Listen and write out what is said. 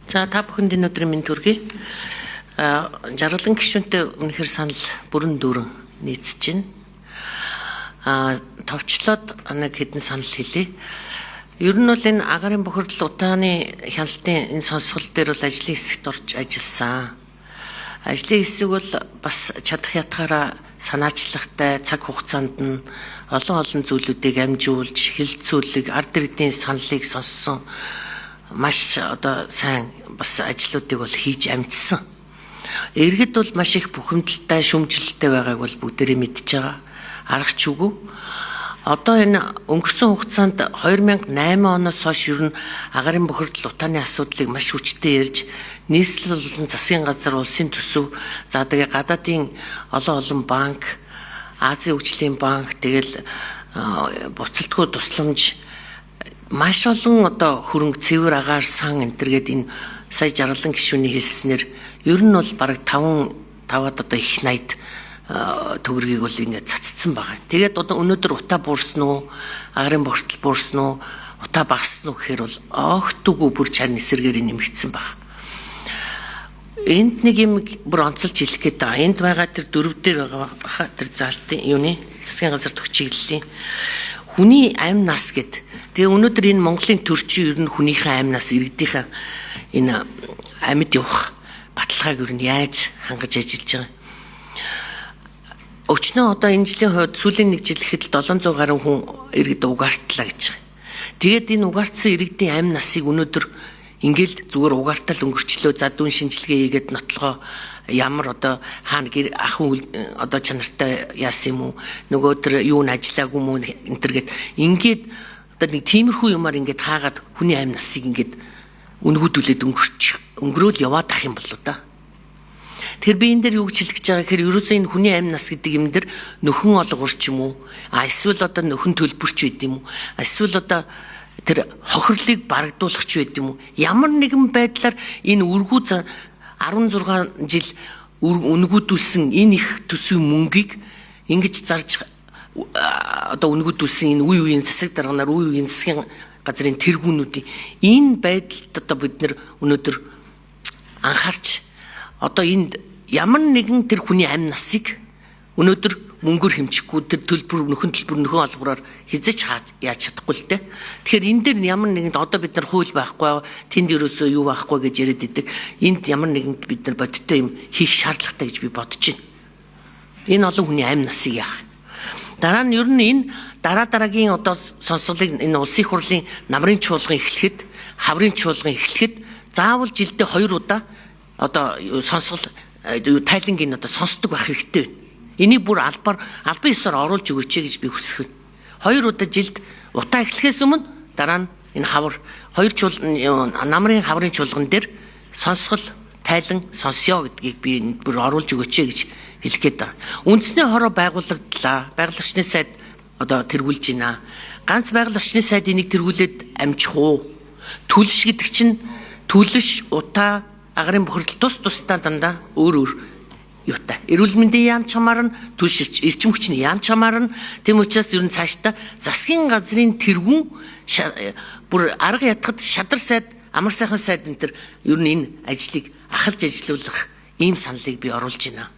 За, та бүхэнд энэ өдрийн мэнд хүргэе. Жаргалан гишүүнтэй үнэхээр санал бүрэн дүүрэн нийцэж байна. Товчлоод нэг хэдэн санал хэлье. Ер нь бол энэ агарын бохирдол, утааны хяналтын энэ сонсгол дээр бол ажлын хэсэгт орж ажилласан. Ажлын хэсэг бол бас чадах ятгаараа санаачлагтай цаг хугацаанд нь олон олон зүйлүүдийг амжуулж, хэлэлцүүлэг, ард иргэдийн саналыг сонссон, маш одоо сайн бас ажлуудыг бол хийж амжсан. Иргэд бол маш их бухимдалтай, шүүмжлэлтэй байгааг бол бүгдээрээ мэдж байгаа. Арга ч үгүй. Одоо энэ өнгөрсөн хугацаанд 2008 оноос хойш ер нь агарын бохирдол, утааны асуудлыг маш хүчтэй ярьж, нийслэл болон засгийн газар, улсын төсөв, за тэгээ гадаадын олон олон банк, Азийн хөгжлийн банк, тэгэл буцалтгүй тусламж, маш олон одоо хөрөнгө, цэвэр агаар сан энэ төр гээд энэ сая Жаргалан гишүүний хэлснээр ер нь бол бараг 5 таваад одоо их 80 төгрөгийг бол ингээд цацсан байгаа. Тэгээд одоо өнөөдөр утаа буурсан уу, агарын бохирдол буурсан уу, утаа багассан уу гэхээр бол огт үгүй, бүр чар эсэргээр нэмэгдсэн байна. Энд нэг юм бүр онцолж хэлэх гээд байгаа. Энд байгаа тэр дөрөв дээр байгаа баха, тэр заалтын юуны засгийн газар төх чиглэлийн хүний амь нас гэд. Тэгээ өнөөдөр энэ Монголын төрчин ер нь хүнийхээ амь нас, иргэдийнхээ энэ амьд явах баталгааг ер нь яаж хангаж ажиллаж байгаа. Өчнөө одоо энэ жилийн хувьд сүүлийн нэг жил гэхэд 700 гаруй хүн иргэд угаартлаа гэж байгаа. Тэгээд энэ угаартсан иргэдийн амь насыг өнөөдөр ингээл зүгээр угаартал өнгөрчлөө. За, дүн шинжилгээ хийгээд нотлогоо ямар одоо хаана гэр ах одоо чанартай яасан юм уу, нөгөө тэр юу н ажиллаагүй юм уу энэ төр гээд ингээд одоо нэг тиймэрхүү юмар ингээд хаагаад хүний амь насыг ингээд үнгүүдүүлээд өнгөрч өнгөрөөл яваад ах юм болоо да. Тэгэхээр би энэ дээр юу гэж хэлэх гэж байгаа гэхээр ерөөсөө энэ хүний амь нас гэдэг юм дээр нөхөн олгор ч юм уу, а эсвэл одоо нөхөн төлбөрч байд юм уу, эсвэл одоо тэр хохирлыг барагдуулах ч байд юм уу, ямар нэгэн байдлаар энэ үргүү 16 жил үнгүүдүүлсэн энэ их төсвийн мөнгийг ингэж зарж одоо үнгүүдүүлсэн энэ үе үеийн засаг дарганаар, үе үеийн засгийн газрын тэргүүнүүдийн энэ байдалд одоо бид нар өнөөдөр анхаарч, одоо энд ямар нэгэн тэр хүний амь насыг өнөөдөр мөнгөөр хэмжихгүй, тэр төлбөр, нөхөн төлбөр, нөхөн олбороор хизэж яаж чадахгүй л дээ. Тэгэхээр энэ дээр ямар нэгэн одоо бид нар хууль байхгүй, тэнд ерөөсөө юу байхгүй гэж яриад идэг. Энд ямар нэгэн бид нар бодиттой юм хийх шаардлагатай гэж би бодож байна. Энэ олон хүний амь насыг яах. Дараа нь ер нь энэ дараа дараагийн одоо сонсголыг, энэ улсын их хурлын намрын чуулган эхлэхэд, хаврын чуулган эхлэхэд заавал жилдээ 2 удаа одоо сонсгол, тайлангийн одоо сонсдог байх хэрэгтэй байна. Энийг бүр албаар, албан ёсоор оруулж өгөөч гэж би хүсэх байна. 2 удаа жилд утаа эхлэхээс өмнө, дараа нь энэ хавар хоёр чуул, намрын хаврын чуулган дээр сонсгол, тайлан сонсё гэдгийг би бүр оруулж өгөөч гэж хэлэх гээд байна. Үндэсний хороо байгуулагдлаа. Байгаль орчны сайд одоо тэргүүлж байна. Ганц байгаль орчны сайд энийг тэргүүлээд амжих уу? Түлш гэдэг чинь түлш, утаа, агарын бохирдол тус тусдаа дандаа өөр өөр юутай. Эрүүл мэндийн яам чамаар нь, түлш, эрчим хүчний яам чамаар нь. Тийм учраас ер нь цаашдаа засгийн газрын тэргүүн бүр арга ятгад шадар сайд, амар сайхан сайд энэ төр ер нь энэ ажлыг ахалж ажилуулах ийм саналыг би оруулж байна.